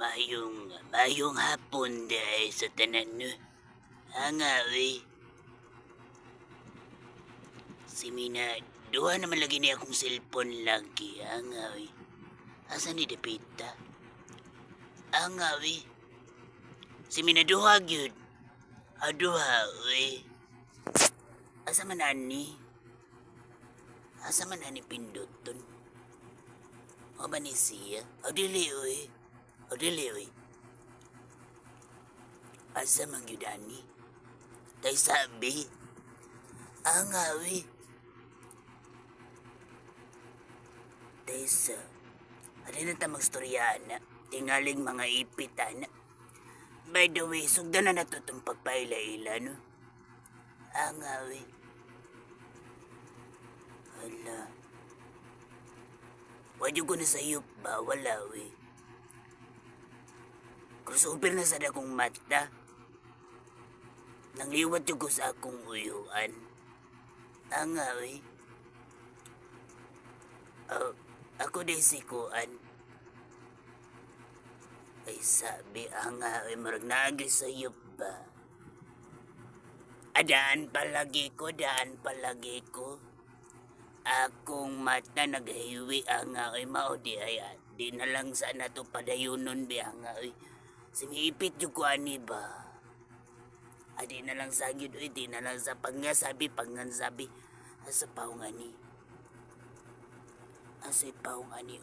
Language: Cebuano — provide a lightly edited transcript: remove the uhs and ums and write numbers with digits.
Mayong, mayong hapon diay sa tanan, no. Anga, uy. Si Mina, duha naman lagi niya akong cellphone lagi. Anga, uy. Asa ni dapita? Anga, uy. Si Mina duha gyud. Aduha, uy. Asa man ani? Asa man ani pinduton? O ba ni siya? O dili, uy. O dili, uy. Asa man gyud ani? Tay sabi. Anga, uy. Taysa. Adi na ta magstorya na. Tingaling mga ipit ana. By the way, sugdan na nato itong pagpaila-ila, no? Anga, uy. Hala. Wadyo ko na sayop ba? Wala, uy. Crossover na sa akong mata. Nangliwat jud ko sa akong uyuan. Anga, uy. Oh, ako di si Kuan. Ay sabi, anga, uy, murag naagi sayop ba? Adaan palagi ko, daan palagi ko. Akong mata naghiwi, anga, oy, mao di ay di na lang sa nato padayunon bi, anga, oy. Simiipit jud ko ani ba. Adi na lang sa gyud, oy, di na lang sa pangasabi, pangansabi. Asa paong ani? Asa paong ani, oy?